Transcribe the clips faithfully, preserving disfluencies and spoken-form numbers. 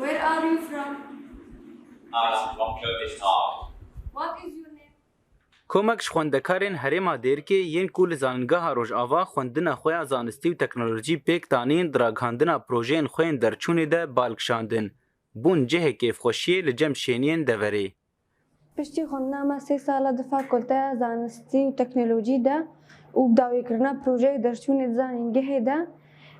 Where are you from? I'm from Kurdistan. What is your name? Komek ji xwendekarên herêma Dêrikê yên ku li Zanîngeha Rojava xwendina xwe ya zanistî û teknolojî pêk danîn di ragihandina projeyên xwe yên derçûnê de bal kişandin, bûn cihê kêfxweşiyê li cem şêniyên deverê. Piştî xwendina me sê sala di Fakulteya Zanistî û Teknolojî de û bi dawîkirina projeyê derçûnê di zanîngehê de,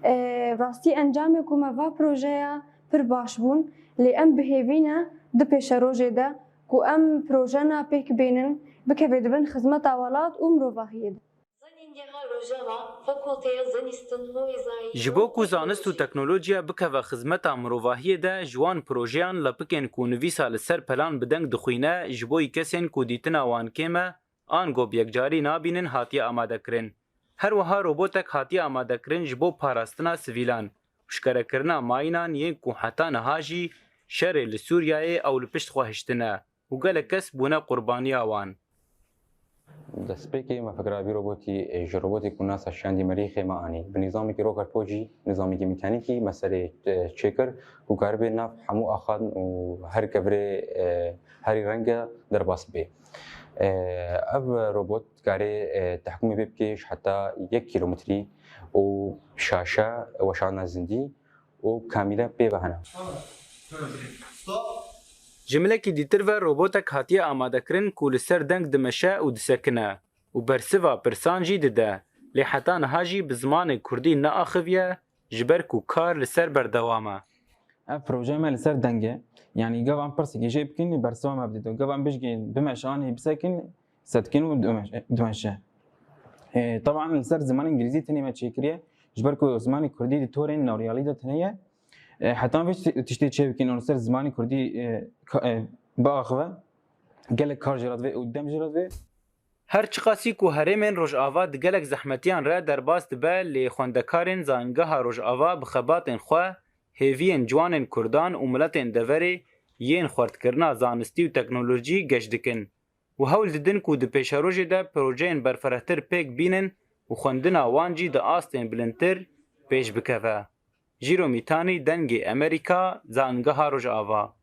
e, rastî encamê ku me va projeya pir baş bûn, lê em bi hêvî ne di pêşerojê de ku em projena pêk bênin, bikeve di bin xizmeta welat û mirovahiyê de. Zanîngeha Rojava, Fakulteya Zanîstin û Wêzayî Ji bo ku zanist û teknolojiya bikeve xizmeta mirovahiyê de, ji wan projeyan lepikên ku nivîsa li ser pelan bi deng dixwîne, ji bo yî kesên ku dîtina wan kêm e, ango bi yekcarî nabînin hatiye amadekirin. Her wiha robotek hatiye amadekirin ji bo parastina sivîlan û şkerekirina mayînan yên ku heta niha jî şerê li Sûriyeyê ew li pişt xwe hiştine û gelek kes bûne qurbaniya wan. Destpêkê me fikra vî robotî, e, ji robotê ku nasa şandî merîxê me anî. Bi nîzamekî rokerpojî, nîzamekî mekanîkî me serê, e, çêkir ku karibê nav hemû axan û her kevirê, e, herî renge derbas bê. E, ev robot dikarê, e, tehkûmê pê bike ji heta yek kîlometrî û şaşe weşana zindî û kamîre pê ve hene. Ji milekî dîtir ve robotek hatiye amadekirin ku li ser deng dimeşe û disekine û bersiva pirsan jî dide, lê heta niha jî bi zimanê kurdî neaxiviye, ji ber ku kar li ser berdewam e. Ev projeya me li ser deng e. Yanî gava em pirsekê jê bikin, bersiva me bidît. Gava em bijgên bimeşe anî bisekin, sedikin û dimeş-, dimeşe. E, teban li ser zimanê îngilîzî tenê me çêkiriye. Ji ber ku zimanê kurdî di torên newriyalî de tune ye. E, heta vê tiştê çê bikin û li ser zimanê kurdî, e, ka-, e, biaxive, gelek kar jê re divê û dem jê re divê. Her çiqasî ku herêmên Rojava di gelek zehmetiyan re derbas dibe, lê xwendekarên Zanîngeha Rojava bi xebatên xwe hêviyên ciwanên kurdan û miletên deverê yên xwertkirina zanistî û teknolojî geş dikin û hewl didin ku di pêşerojê de projeyên berfirehtir pêk bînin û xwendina wan jî di astên bilindtir pêş bikeve. Jîro Mîtanî, Dengê Emerîka, Zanîngeha Rojava.